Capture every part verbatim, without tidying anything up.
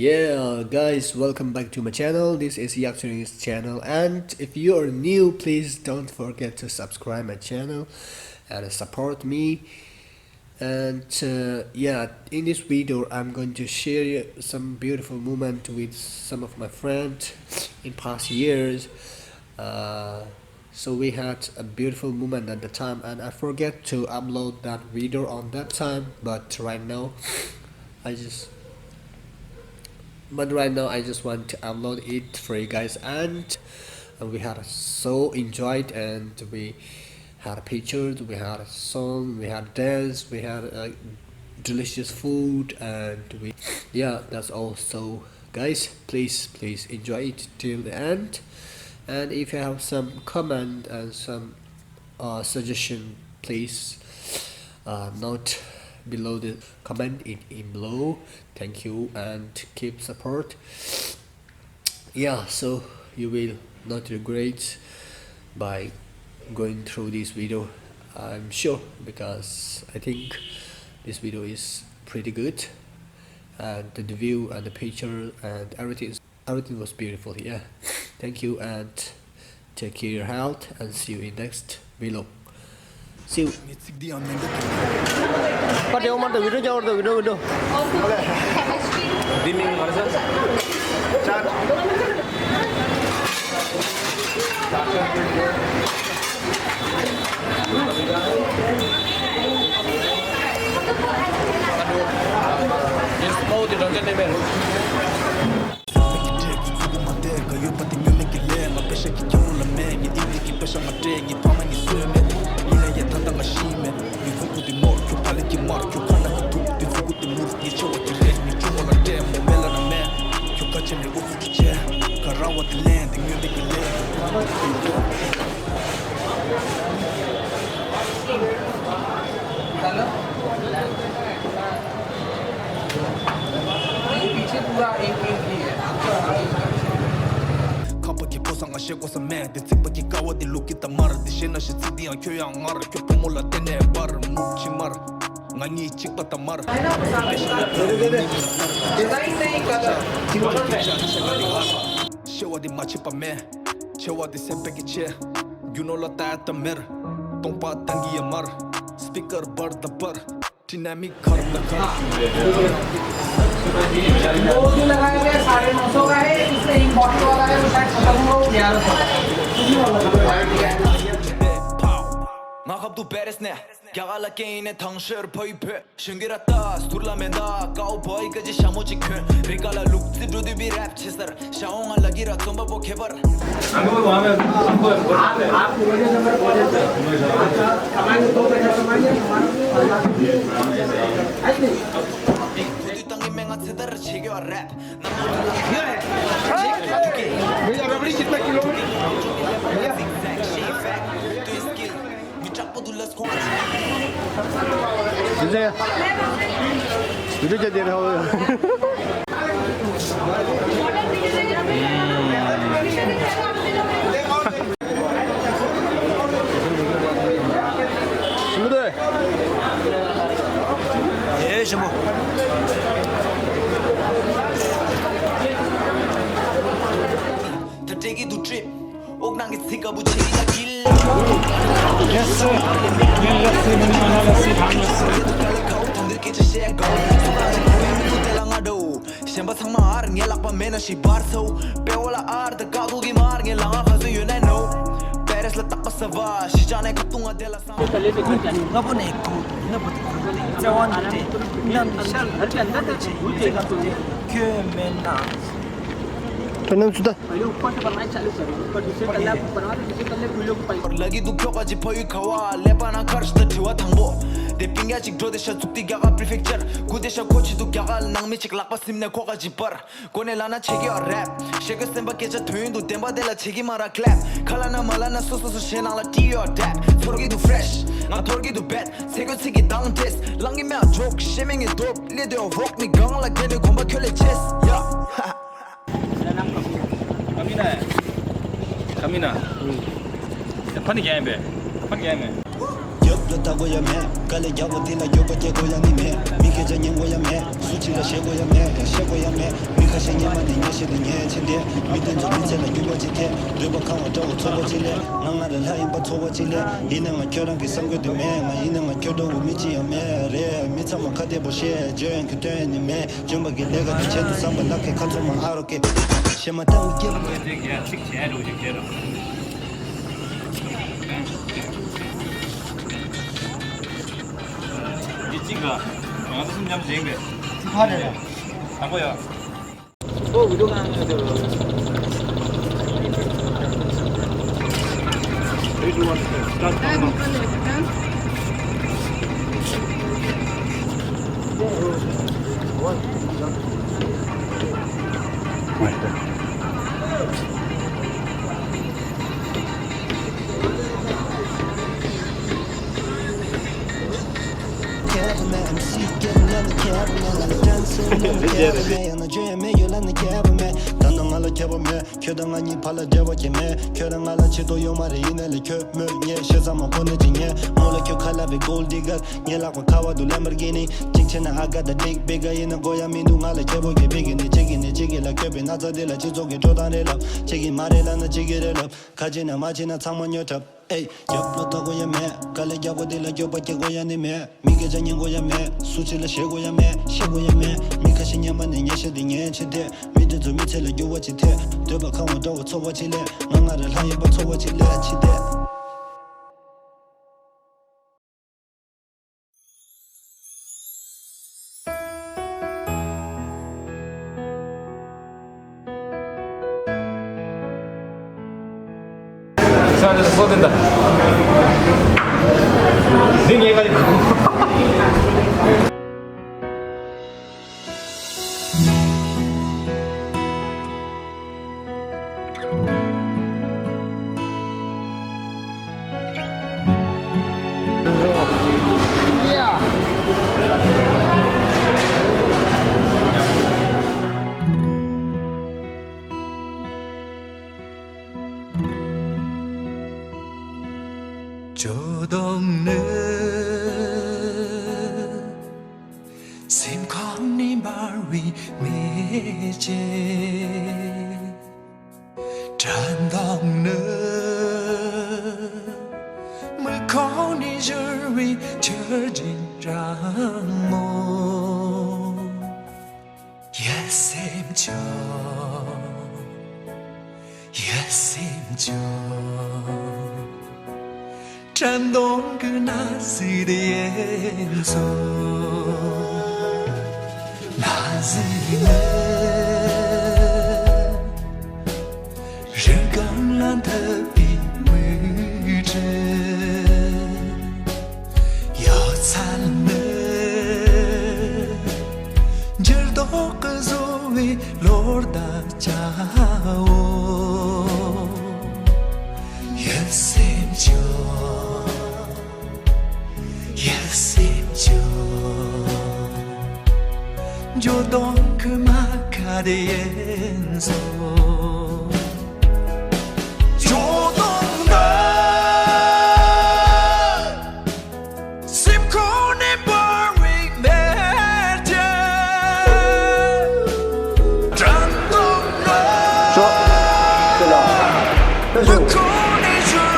Yeah, guys, welcome back to my channel. This is Yak Tsuring's channel. And if you are new, please don't forget to subscribe my channel and support me. And uh, yeah, in this video, I'm going to share some beautiful moment with some of my friends in past years. Uh, so we had a beautiful moment at the time, and I forget to upload that video on that time. But right now, I just, but right now I just want to upload it for you guys, and, and we had so enjoyed, and we had pictures, we had a song, we had dance, we had uh, delicious food, and we, yeah, that's all. So guys, please, please enjoy it till the end. And if you have some comment and some uh, suggestion, please uh, note below the comment in, in below. Thank you and keep support. Yeah, so you will not regret by going through this video, I'm sure, because I think this video is pretty good, and the view and the picture and everything is, everything was beautiful. Yeah, thank you and take care your health and see you in next vlog. See you. ཚིག་འདི་ཡང་མེད་འདུག་པ་ཏེ་ཨོ་མར་དང་བི་ཌིའོ་རྒྱག་བར་དང་བི་ཌིའོ་བི་ཌིའོ། འདི་མིང་ང་ར་ས། ཁ་པ་གི་ཕོ་སང་ང་ཤེས་དགོས་ས་མེད། དེ་ཚིག་པ་གི་ཀ་བ་དེ་ལུག་གི་ད་མར། དེ་ཤེས་ན་ཤེས་ཚིག་དེ་ཡང་ཁྱོད་ཡང་ངར། ཁྱོད་ཕོ་མོ་ལ་བརྟེན་ནས་འབར། མུག་ཆི་མར། ང་གཉིས་གཅིག་པ་ད་མར། དེ་ཤེས་ན་ཁྱོད་ཡང་ངར། ཤེས་བ་དེ་མ་བྱེད་པ་མེད། ཆེ་བ་དེ་སེམས་པའི་གི་ཆེ། རྒྱུ་ནོར་ལ་ལྟ་ཡ་ད་མེར། སྟོང་པ་ཐང་གི་ཡ་མར། སྤི་ཀར་འབར་ད་འབར། ཌི་ན་མིག་འཁར་ད་འཁར། वो जो लगाया गया साढ़े नौ सौ का है, इससे इम्पोर्टेड वाला है, वो शायद खत्म हुआ, वो ग्यारह सौ का है। ང་ཁབ་ཏུ་པེ་རེས་ནས་རྒྱ་གར་ལ་སྐྱེས་ཡིན་ནས་ཐང་ཤོར་ཕ་ཡུལ་བོད། གཞོན་སྐྱེས་ར་ལྟ་ཟུར་ལ་མེ་མདའ་ཀའུ་བོའི་ཀ་ཅི་ཞྭ་མོ་ཅིག་གྱོན། རི་ཀ་ལ་ལུག་རྫི་འགྲོ་དུས་པི་རེབ་བྱེད་སར། ཞའོ་ང་ལ་གི་ར་རྩོམ་པ་པོ་ཁྱད་པར། भैया रबड़ी कितना किलो में? भैया। ད་སྤྲད་ཀྱི་འདུག་ཊིབ། དབུགས་ནང་གི་ཚིག་ཀ་བུ་ཆེ་ཡིན་ལ་གིལ། Yes sir. ངས་ལབ་སྲིད་མི་ནི་ང་ལ་ལབ་སྲིད་ཧང་ལབ་སྲིད། དཀའ་ལས་ཁག་དང་འདིར་སྐད་ཆ་བཤད་དགོས། སུ་རང་ནས་ཁོ་ཡིན་མི་འདུག་དེ་ལ་ང་འདྲ་བོ། གཞན་པ་ཚང་མ་ཨར་ངའི་ལག་པ་མེད་ན་ཞིག་འབར་ཚའོ། པེ་ཨོ་ལ་ཨར་ད་ཀ་ཐུག་གི་མ་ཨར་ངའི་ལ་ང་ག་ཚོད་ཡོད་ན་ནོ། པེ་རེས་ལ་རྟག་པ་ཟ་བ་ཞི་ཅང་ནས་ཁ་ཐུག་ང་དེ་ལ་སང་། ལྔ་པོ་ནས་ཁུ་ལྔ་པོ་དེ་ཁུ་བརྩེ་བ་འདི་སྟེ་གནམ་ནི་ཤར་ལ་ལྷ་ལ་ལྟ་ཆེ་ཡིན་ཚེ་ག་ཚོད་ཁྱོད་མེད་ན། ཁྱོད་རྣམ་ཚུལ་ད། ལ་གི་དུ་ཁྱོ་ག་ཅི་ཕ་ཡུལ་ཁ་བ་ལེ་པ་ན་ཁར་ཤི་ད་དྲི་བ་དང་པོ། དེ་པིང་ཡ་ཅིག་འགྲོ་དེ་ཤ་ཚུགས་ཏི་རྒྱ་གར་པི་རི་ཕེག་ཅར་གུ་དེ་ཤ་ཁོ་ཆི་དུ་རྒྱ་གར་ནང་མི་ཅིག་ལག་པ་སིམ་ནས་ཁོ་ག་ཅི་པར་གོ་ནས་ལ་ན་ཆེ་གི་ཡོ་རེབ་ཤེ་གི་སེམས་པ་སྐད་ཆ་དོན་ཡིན་དུ་བདེན་པ་དེ་ལ་ཆེ་གི་མ་ར་ཀླེབ་ཁ་ལ་ན་མ་ལ་ན་སོ་སོ་སོ་ཤེ་ནང་ལ་ཏི་ཡོ་རེབ་ཚོར་གི་དུ་ཕྲེཤ་ང་ཐོར་གི་དུ་བེད་ཚེ་གོ་ཚིག་གི་དང་ཏེས་ལང་གི་མེ་ཨ་ཇོག་ཤེ་མེ་ངི་དོབ་ལེ་དེ་ཨོ་རོག་མི་གང་ལ་གེ་ནི་གོམ་པ་ཁྱོད་ལེ་ཆེས་ཡ། Kaminaa. Kaminaa. ཕ་ནི་རྒྱ་ཡིན་པས། ཕ་ནི་རྒྱ་ཡིན་པས། རྒྱབ་ལ་ལྟ་དགོས་ཡ་མེད། དཀའ་ལས་རྒྱག་པ་དེ་ལ་འགྱོད་པ་སྐྱེ་དགོས་ཡ་ནི་མེད། མི་སྐད་ཆ་ཉན་དགོས་ཡ་མེད། སུ་གཅིག་ལ་ཞེད་དགོས་ཡ་མེད། ཞེད་དགོས་ཡ་མེད། མི་ ཁ་ཞེ་སྙན་པ་ནས་སྙན་ཞིང་དུ་ཉན་ཕྱིན་ཏེ། མི་དེ་ཚོ་མི་ཚེ་ལ་འགྱུར་བ་ཅིག་ཐེབས། འདོད་པ་ཁེངས་པ་འདྲ་བོ་ཚོར་བ་ཅིག་སླེབས། ང་ང་ལ་ལྷ་ཡིན་པ་ཚོར་བ་ཅིག་སླེབས། ཡིན་ན་ང་ཁྱོད་རང་གི་བསམ་དགོས་དུ་མེད། ང་ཡིན་ན་ང་ཁྱོད་འདྲ་བོ་མི་གཅིག་ཡང་མེད་རེད། མི་ཚང་མ་ཁ་བདེ་པོ་བཤད། བརྗོད་ཡང་ཁྱོད་སྟོན་ནི་མེད། འཇོན་པ་གི་ལས་ཀ་དེ་བྱེད་དུ་བསམ་པ་ལག་གི་ཁ་ཚོ་མ་ཨ་རོ་ཀེ། ཞེ་མ་ཏང་སྐྱེ་བ་མེད། ཅིག་ཡ་ཅིག་བྱས་འགྲོ་ཅིག་བྱས་འགྲོ། འདི་གཅིག་ག་ང་ཚོ་གསུམ་མཉམ་བཞེངས་པས། ཅི་ཕ་རེད་ལ། དང་པོ་ཡ། ཁྱོད་དང་ང་གཉིས་བར་ལ་འབྲེལ་བ་གྱད་མེད། ཁྱོད་རང་ང་ལ་ཆེ་ཏོ་ཡོད་མ་རེད། ཡིན་ནའི་ལས་ཁྱོད་མོས་ངས་ཤེས་ཙམ་མ་གོ་ནས་ཅི་ཉན། མོ་ལ་ཁྱོད་ཁ་ལ་བའི་གོལ་ཌི་གར། ངའི་ལག་པ་ཁ་བ་དུ་ལམ་བར་གི་ནི། གཅིག་བྱས་ན་I got the big bigger། ཡིན་ན་དགོས་ཡ་མི་འདུག་ང་ལ་ཁྱད་པོ་གི་བི་གི་ནི། གཅིག་གི་ནི་གཅིག་གི་ལ་སྐྱོབ་པའི་ན་ཚ་འདི་ལ་སྤྱི་ཚོགས་ཀྱི་འགྲོ་སྟངས་རེད་ལབ། གཅིག་གི་མ་རེད་ལབ་ན་གཅིག་གི་རེད་ལབ། ཁ་ཅིག་ན་མ་ཅིག་ན་ཚང་མ་ཉོ་འཁྲབ། ཨེ། རྒྱབ་ལོག་ལྟ་དགོས་ཡ་མེད། དཀའ་ལས་རྒྱག་དགོས་དེ་ལ་སྐྱོབ་པ་སྐྱེ་དགོས་ཡ་ནི་མེད། མི་སྐད་ཆ་ཉན་དགོས་ཡ་མེད། སུ་གཅིག་ལ་ཞེད་དགོས་ཡ་མེད། ཤེས་དགོས་ཡ་མེད། མི་ཁ་ཞེ་སྙན་པ་ནས་སྙན་ཞིང་དུ་ཉན་ཕྱིན་ཏེ། མི་དེ་ཚོ་མི་ཚེ་ལ་འགྱུར་བ་ཅིག་ཐེབས། འདོད་པ་ཁེངས་པ་འདྲ་བོ་ཚོར་བ་ཅིག་སླེབས། ང་ང་རང་ལྷ་ཡིན་པ་ཚོར་བ་ཅིག་སླེབས། ཕྱིན་ཏེ། ས་དེ་སོ་དེ་འདྲ། འདི་ངས་ག་རེ། ཇོ་དོང་ནི། སེམས་ཁོང་ནས་འབར་བའི་མེ་ལྕེ། དྲན་གདུང་ནི། མིག་ཁོང་ནས་བཞུར་བའི་ཆུ་སྒྲིག་གྲང་མོ། ཡིད་སེམས་ཆུང་། ཡིད་སེམས་ཆུང་། དྲན་གདུང་གི་ན་ཟུག་དེ་ཡིན་སོང་། ན་ཟུག་ནི། རི་སྒང་ལ་འཐིབས་པའི་མིག་འཕྲུལ། ཡ་མཚན་ནི། འགྱུར་ལྡོག་གི་བཟོ་བའི་ལོ་ཟླ་བྱ་བོ། ཡིད་སེམས་ཆུང་། ཡིད་སེམས་ཆུང་། ཇོ་དོང་གི་མ་ཁ་དེ་ཡིན་སོང་། ཇོ་དོང་ན། སེམས་ཁོང་ནས་འབར་བའི་མེ་ལྕེ། དྲན་གདུང་ན། ཇོ། ཇོ་དོང་། ཇོ།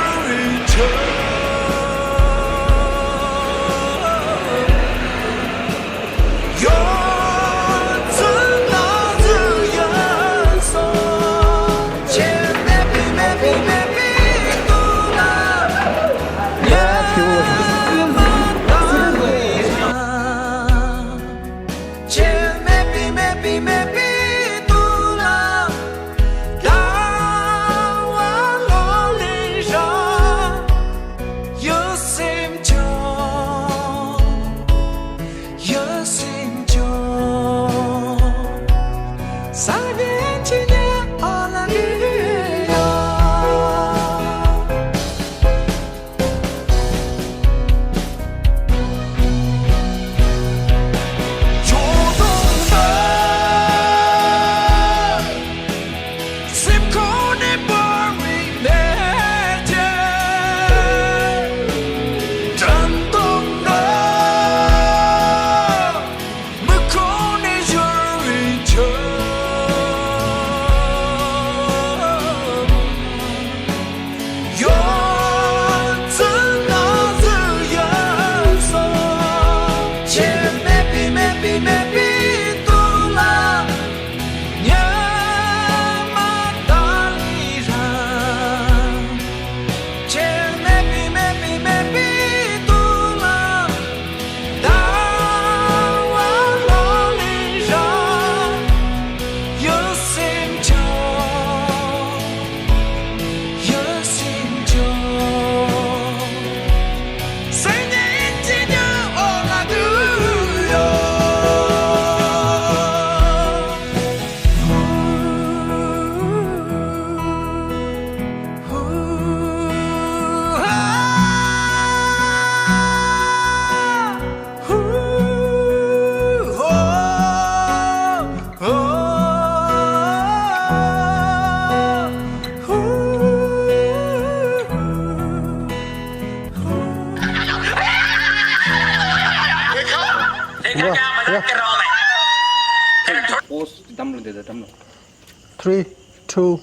Three, two,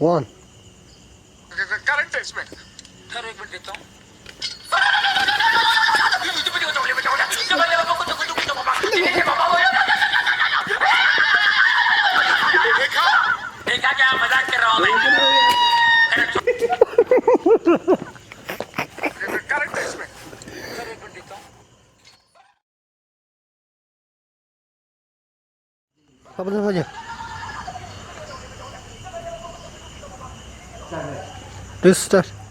one. Current है इसमें। सर, एक मिनट देखता हूँ। देखा? देखा क्या? मजाक कर रहा हूँ मैं। करंट है इसमें। सर, एक मिनट देखता हूँ। Please start.